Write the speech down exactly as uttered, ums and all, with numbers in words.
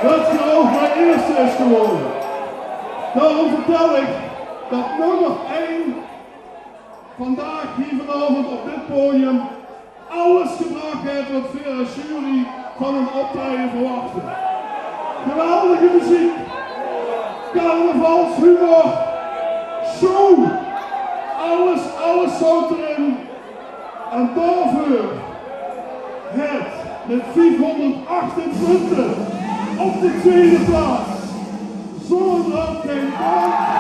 Det Kroog mien ierste is gewore. Daorum vertèl ich det nummer ein vandaag hie vanaovend op dit podium alles gebrach haet waat veer es jury van ein optraeje verwachte. Geweldige meziek, carnavalshumor, show, alles, alles zout d'rin. En daoveur haet mit viefhonderdachttien punte op de twiede plaats Zonnebrand Geen Baan.